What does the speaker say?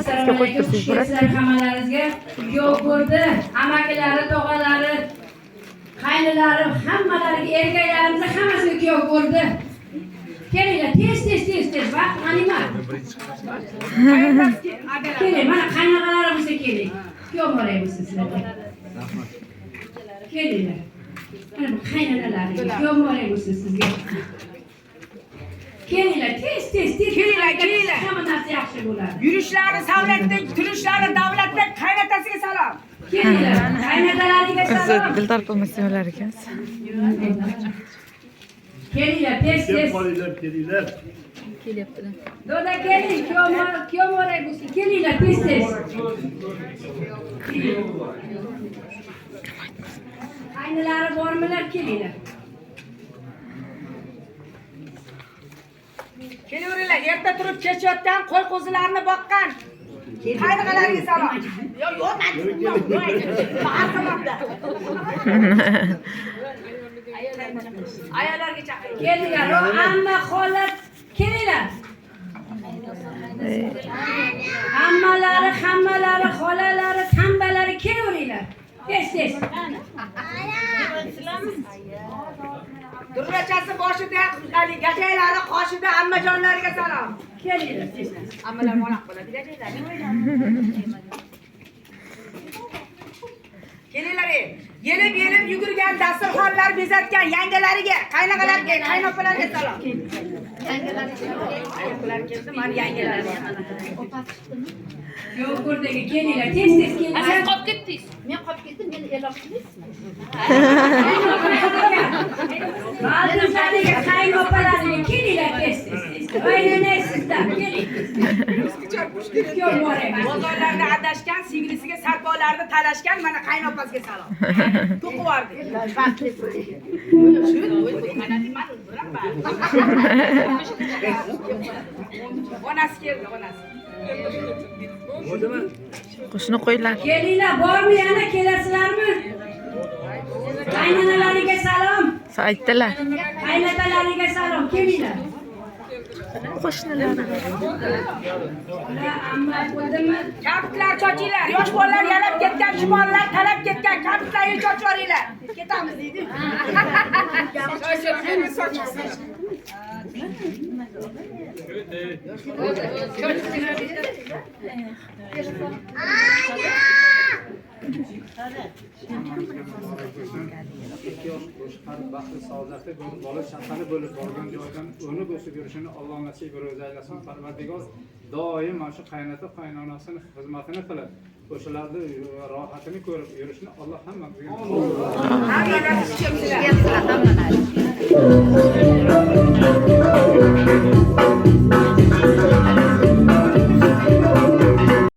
Assalomu alaykum, xush kelibsizlar hammalaringizga. Kuyov ko'rdi, amakilari, tog'alari, qaynilari, hammalariga, erkaklarimizni hammasiga kuyov ko'rdi. Kelinglar, tez tez tez tez, vaqt g'animat. Keling, mana qaynog'alari bo'lsa keling. Kuyov boraymiz sizlarga. Kelinglar. Mana bu qaynonalariga kuyov boraymiz sizga. Kelinglar, tez tez tez. Kelinglar, kelinglar. Hamma narsa yaxshi bo'ladi. Yurishlari savlatda, turishlari davlatda, qaynotasiga salom. Kelinglar, qaynotalariga salom. Dildor bo'lmasa ekansiz. Kelinglar, tez tez. Qolinglar, kelinglar. Doda keling, kuyov muborak bo'lsin. Kelinglar, tez tez. Qaynilari bormilar, kelinglar. Kelaveringlar, erta turib kech yotgan, qo'y qo'zilarni boqqan qaynog'alariga salom. Yo'q, yo'q, men ayollarga chaqiring. Kelinglar, amma xola kelinglar. Hammalari, hammalari, xolalari, tambalari kelaveringlar. Tez tez. Durrachasi boshida, gajaylari qoshida, ammajonlariga salom. Kelinglar, tez tez. Ammalar monoq bo'ladi, gajaylar. Kelinglar, yelib yelib yugurgan, dasturxonlar bezatgan yangalariga, qaynog'alarga, qaynopalarga salom. Yangalar keldi, mana yangalar. Kuyov ko'rdagi kelinglar, tez tez kelinglar. Siz qolib ketdingiz. Men qolib ketdim, meni e'lon qilmaysizmi? Ba'zilariga qaynopalariga kelinglar, tez tez tez. Qaynanaysizlar, keling. Kuyov muborak. Bozorlarda adashgan, singlisiga sarpolarni talashgan mana qaynopasiga salom. To'qib yubordik. Onasi keldi, onasi. Qo'shni qo'ylar. Kelinglar, bormi yana kelasizlarmi? Qaynonalariga salom, Aytdilar. qaynotalariga salom, kelinglar. Qo'shnilari. Ular amma bo'ldimi? Kaftlar chochinglar, yosh bolalar yalab ketgan, shumonlar talab ketgan, kaftlarni chochib yuboringlar. Ketamiz deydi. Ikki yosh qo'shqar baxtli saodatli bo'lib, bola chaqali bo'lib borgan joyidan o'rni o'sib yurishini Alloh nasib ro'za aylasin. Parvardigor doim mana shu qaynota qaynonasini xizmatini qilib, o'shalarni rohatini ko'rib yurishini Alloh hammamizga nasib qilsin.